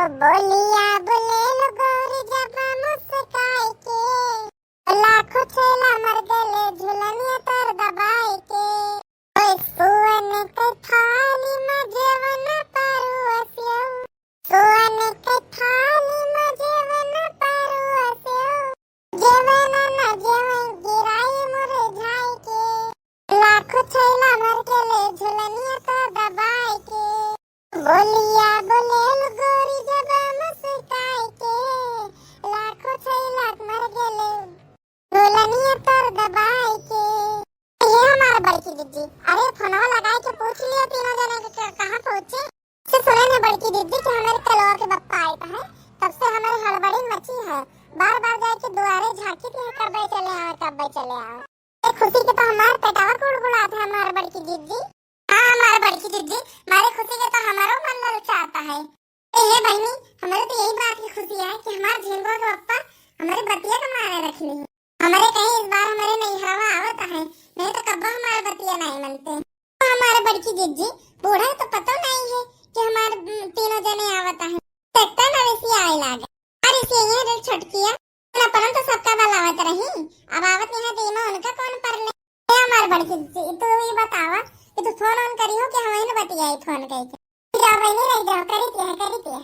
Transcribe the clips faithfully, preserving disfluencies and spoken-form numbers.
बोलिया बोलेल गोरी जब मुस्काई के, लाखों छैला मर गले झुलनिया तोर दबाई के। ओए सोन के थाली में जेवन परोस्यो, सोन के थाली में जेवन परोस्यो, जेवन ना जेवन गिराई मुरझाई के। लाखों छैला मर गले झुलनिया तोर दबाई के। बोलिया बोलेल गोरी जब मुस्काई के, लाखों छैला मर गले झुलनिया तोर दबाई के। ये हमार बड़की जिज्जी, अरे फोनवा लगाई के पूछ लियो तीनों जने के क-, कहाँ पहुँचे। से सुने न बड़की जिज्जी कि हमरे कलवा के बप्पा आए हैं, तब से हमरे हड़बड़ी मची है। बार बार जाए के दुआरे झांकी थी, कब्बे चले आवे, कब्बे चले आवे। ए खुशी के तो हमार पेटवा गुड़गुड़ात है हमार बड़की जिज्जी। हाँ हमार बड़की जिज्जी, मारे खुशी के तो हमारो मन ललचाता है। ए हे बहिनी, हमरे तो यही बात की खुशी है कि हमार झिनकवा के बप्पा हमरे बतिया के मारे रखनी है। हमरे कहीं इस बार हमरे नैहरवा आवत है, नहीं तो कब्बो हमार बतिया नहीं मनते। हमार बड़की जिज्जी, बूढ़ा तो पतो नहीं है कि हमार, उम, तीनों जने आवत है। ट्रैक्टर ना वैसी आए लागे। अरे से ये रे छोटकिया, ना परन तो सबका बलावत रही, अब आवत नहीं है तो इमा उनका कौन पर ले? ए हमार बड़की जिज्जी, तू ये बतावा कि तू फोन ऑन करी हो कि हम ही बतियाई फोन कई के? जा बहिनी रह जाओ, करी दिया, करी दिया।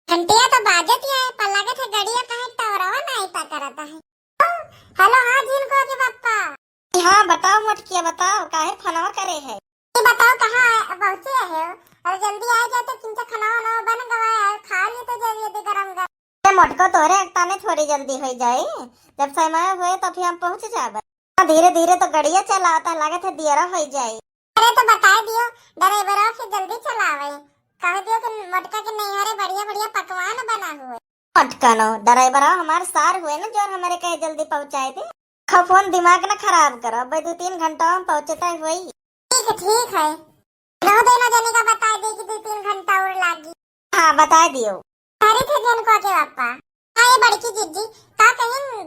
घंटिया तो बाजत ही है, पर लागत है गड़िया कहीं टवरवा नहीं पकड़ता है। हेलो, हाँ झिनकवा के बप्पा। हाँ बताओ मोटकिया, बताओ काहे फोनवा करे है? ये बताओ कहाँ पहुँचे है? अरे जल्दी आ जाते, किंचा खाना वाना बन गवा है, खा ली तो जल्दी जल्दी गरम गरम। ए मोटको, तोरे एक ताने थोड़ी जल्दी हो जाए, जब समय हुए तो फिर हम पहुँच जाबे। हाँ, धीरे धीरे तो गड़िया चलावत है, लागत है दियरा हो जाए। अरे तो बता दियो ड्राइवरवा से जल्दी चलावे, कह दियो कि मोटका के नैहरे बढ़िया बढ़िया पकवान बना हुए। मोटका नो ड्राइवरवा हमार सार हुए ना, जो हमरे कहे जल्दी पहुँचाए दे। खा फोन दिमाग ना खराब करो, अब दो तीन घंटा में पहुँचता हुई। ठीक है, ठीक है। रहो दोनों जने का बता दे कि दो तीन घंटा और लागी। हाँ, बता दियो। अरे थे झिनकवा के बप्पा। हाँ, ये बड़की जिज्जी, का कहीं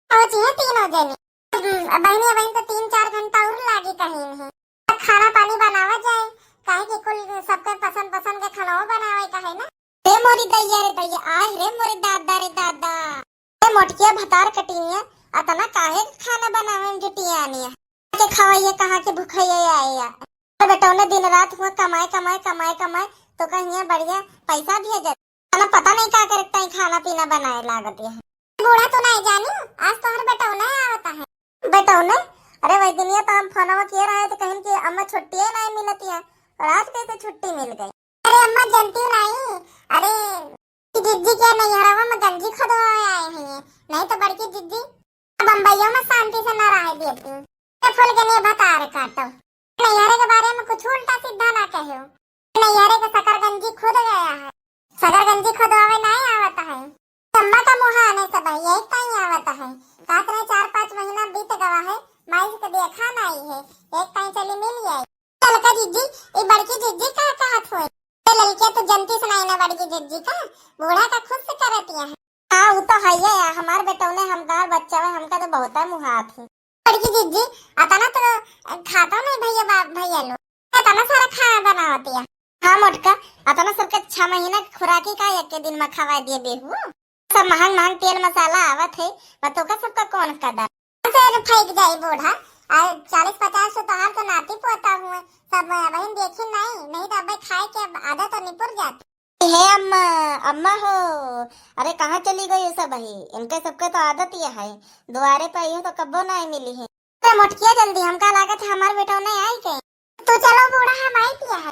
पहुँची है तीनों जने। हम्म, अब बहिनी, अब बहिन तो तीन चार घंटा और लागी कहीं है। अब खाना पानी बनावा जाए, काहे कि कुल सबके पसंद पसंद के खाना बनावे का है ना। रे मोरी दैया रे दैया, आय रे मोरे दादा रे दादा। ए मोटकिया भतार कटिनिया, अतना काहे के खाना बनावे में जुटियानिया? के खवैया कहाँ के भुखैया आया। तो बेटौने दिन रात हुआ कमाए, कमाए, कमाए, कमाए, तो कहिया बढ़िया पैसा भेजत। खाना पता नहीं का करे, ताई खाना पीना बनाए लागत है। बूढ़ा तो नहीं जानी, आज तोहर बेटौने आवता है। बेटौने? अरे वही दुनिया तो हम फोनवा किए रहे तो कहिन कि अम्मा छुट्टिए नहीं मिलती है, और आज कैसे छुट्टी मिल गई? अरे अम्मा जनती नहीं, अरे कि जिज्जी के नैहरवा में गंजी खोदवावे आए हैं, नहीं तो बड़की जिज्जी अब बम्बईया में शांति से न रहे देती। तो फूल के लिए भतार काटो, नैहरे के बारे में कुछ उल्टा सीधा ना कहो। नैहरे के सकरगंजी खुद गया है, सकरगंजी खुदवावे नहीं आवत है। अम्मा का मुँह आने सब है, यही कहीं आवत है। कहत रहे चार पाँच महीना बीत गवा है, माई के देखा नहीं है, एक कहीं चली मिल जाए। ललका जिज्जी, ई बड़की जिज्जी का कहत होई? ए ललकिया, तू जनती सुनाई ना बड़की जिज्जी का, बूढ़ा का खुश करतिया है। हाँ, उ तो है ये, हमार बेटौने, हमार बच्चा है, हमका तो बहुत है मुहात है। बड़की जिज्जी, अतना तो खातो नहीं भैया, बाप भैया लोग, अतना सारा खाना बनावतिया। हाँ मोटका, अतना सबके छह महीना के खुराकी का एक के दिन में खवा दिए बेहू। सब महंग महंग तेल मसाला आवत है, बतोका सबका कौन कदर। फिर फेंक जाई बूढ़ा, आ चालीस पचास सौ तोहार तो नाती पोता हुए, सब बहन देखी नहीं, नहीं तो अब खाए के आदत तो निपुर जाती। हे अम्मा, अम्मा हो, अरे कहाँ चली गई ये सब ही? इनके सबके तो आदत ये है, दुआरे पे आई हो तो कब्बो नहीं मिली है। अरे मोटकिया जल्दी, हमका लागत है हमार बेटौने आई के। तू चलो बूढ़ा, हम आई पिया है।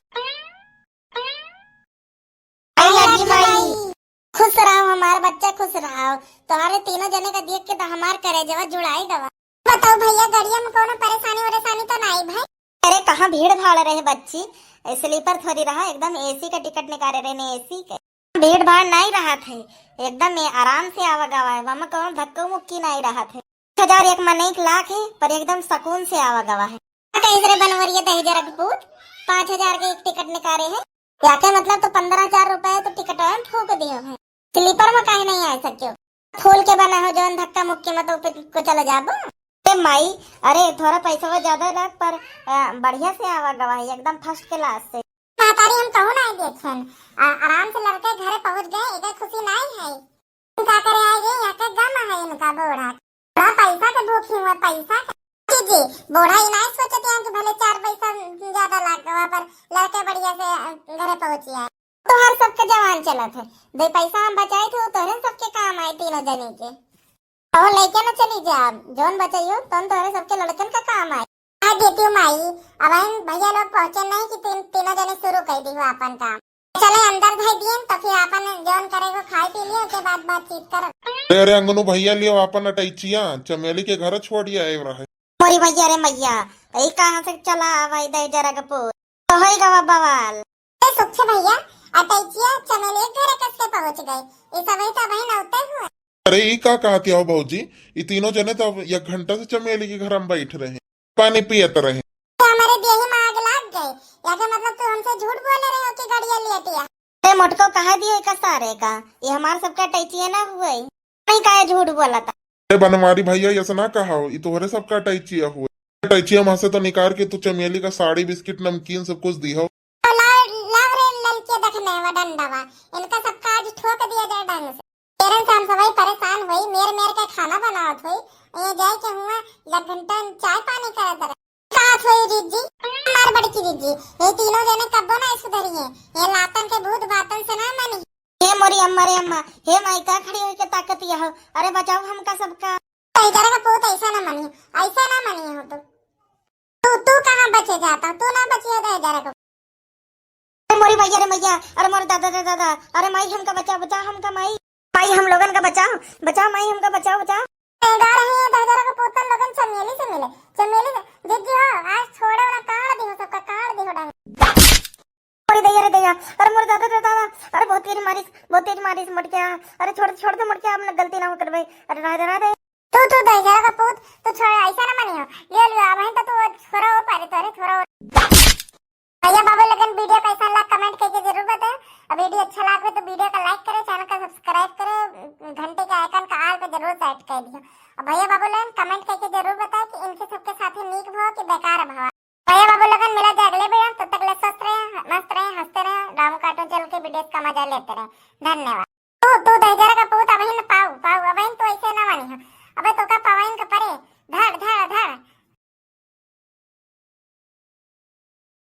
आई लागी माई। खुश रहो हमार बच्चा, खुश रहो। तोहरे तीनों जने का देख के तो हमार करेजवा जुड़ाई गवा। बताओ भैया, गड़िया में कोनो परेशानी वरेशानी तो नहीं भाई? अरे कहाँ भीड़ भाड़ रहे बच्ची, स्लीपर थोड़ी रहा, एकदम एसी का टिकट निकाले रहे ने, एसी के। भीड़ भाड़ नहीं रहा थे, एकदम ये आराम से आवा गवा है, वहाँ कोनो धक्का मुक्की नहीं रहा थे। हजार एक मनई के लाख है, पर एकदम सुकून से आवा गवा है। का कहिस रे बनवरिया दहिजरा के पूत, पाँच हजार के एक टिकट निकाले है। या के मतलब तो पन्द्रह हजार रुपए तो टिकट में फूक दियो है। स्लीपर में काहे नहीं आ सके? फूल के बना हो जौन धक्का मुक्की में तो पे को चला जाबो। ए माई, अरे थोड़ा पैसा ज्यादा लग, पर अ, बढ़िया से आवा गवा है, एकदम first class से। महतारी, हम कहूँ ना देखेन, आ, आराम से लड़के घरे पहुँच गए, एक खुशी नहीं है। का करे आए गए, यहाँ के गम है इनका बूढ़ा। बड़ा पैसा के भूखी हुआ, पैसा के। जी, जी, बूढ़ा ही नहीं सोचते हैं कि भले चार पैसा ज्यादा लाग गवा, पर लड़के बढ़िया से अ, घरे पहुँची आए। तोहर सबके जवान चलत है, दे पैसा हम बचाई थे, तोहरे सबके काम आए तीनों जने के। और लेके ना चली जा, जौन बचाई हो, तौन तोहरे सबके लड़कन का काम आए। आ देती हूँ माई, अब हम भैया लोग पहुँचे नहीं कि तीन, तीनों जने शुरू कर दी हो अपन काम। चले अंदर धई दिए, तो फिर अपन जौन करे को खाए पी लिए, के बाद बातचीत करब। अरे, अरे, अंगनू भैया लियो अपन अटैचिया, चमेली के घर छोड़िया आए रहे। मोरी भैया रे मैया, ई कहाँ से चला आवा ई दहिजरा के पूत? तो होई गवा बवाल। ए सुखे भैया, अटैचिया चमेली के घरे कैसे पहुँच गए? ई सब ही तो अबहिन अउते हुए। अरे, ई का कहती हो भौजी? ई तीनों जने तो अब एक घंटा से चमेली के घर में बैठ रहे, पानी पियत रहे। तो हमारे देही में आग लाग गए, या के मतलब तू हमसे झूठ बोले रहे हो कि गड़िया लेटिया? अरे मोटको, कहा दिए का सारे का, ये हमार सबका अटैचिया ना हुए। नहीं, काहे झूठ बोला था? अरे बनवारी भैया, ऐसा ना कहा हो, ई तोहरे सबका अटैचिया हुए। अटैचिया में से तो निकाल के तू चमेली का साड़ी, बिस्किट, नमकीन सब कुछ दी हो। लाव, लाव रे ललके देखने वो डंडवा, इनका सबका आज ठोक दिया जाए ढंग से। तेरन से हम सभी परेशान हुई, मेर मेर के खाना बनावत हुई, ये जाए के हुआ एक घंटा चाय पानी करत रहे। का हुई रिज्जी, हमार बड़की रिज्जी, ये तीनों जने कब्बो ना सुधरी है, ये लातन के भूत बातन से ना मानी। हे मोरी अम्मा रे अम्मा, हे माई का खड़ी होके ताकत यह, अरे बचाओ हमका सबका। दहिजरा का पूत ऐसा ना मानी, ऐसा ना मानी हो तू। तू, तू कहाँ बचे जाता, तू ना बची हो दहिजरा का। अरे मोरी मैया रे मैया, अरे मोरे दादा रे दादा, अरे माई हमका बचाओ, बचाओ हमका माई, माई हम लोगन का बचाओ, बचाओ माई हमका बचाओ, बचाओ। ए, गा रही है दहिजरा का पूतन लोगन चमेली से मिले, चमेली से, जिज्जी हो, आज छोड़े वाला काट दी हो सबका, काट दी हो डंग। अरे दैया रे दैया, अरे मोर दादा रे दादा, अरे बहुत तेज मारिस, बहुत तेज मारिस मोटकिया, अरे छोड़, छोड़ दे मोटकिया, अब ना गलती ना हो करबे, अरे रह दे, रह दे। तू, तू दहिजरा का पूत, तू छोड़, ऐसा ना मानियो, लियो, लियो, अब तो तू छोरा हो पारे, तोरे छोरा हो। भैया बाबू लोगन video कैसा लगा comment करके जरूर बताएं, और video अच्छा लगे तो video का like करें, channel का subscribe करें, घंटे के icon का all पे जरूर set कर दियो। और भैया बाबू लोगन comment करके जरूर बताएं कि इनके सबके साथ ही नीक भवा कि बेकार भवा। भैया बाबू लोगन, मिला जाए अगले video, तब तक ले स्वस्थ रहे, मस्त रहे, हंसते रहे, रामू cartoon channel के videos का मजा लेते रहे। धन्यवाद। तू, तू दहिजरा का पूत, अबहिन पाऊ, पाऊ, अबहिन तू ऐसे ना मानी हो। अबे तोका पवाइन के परे,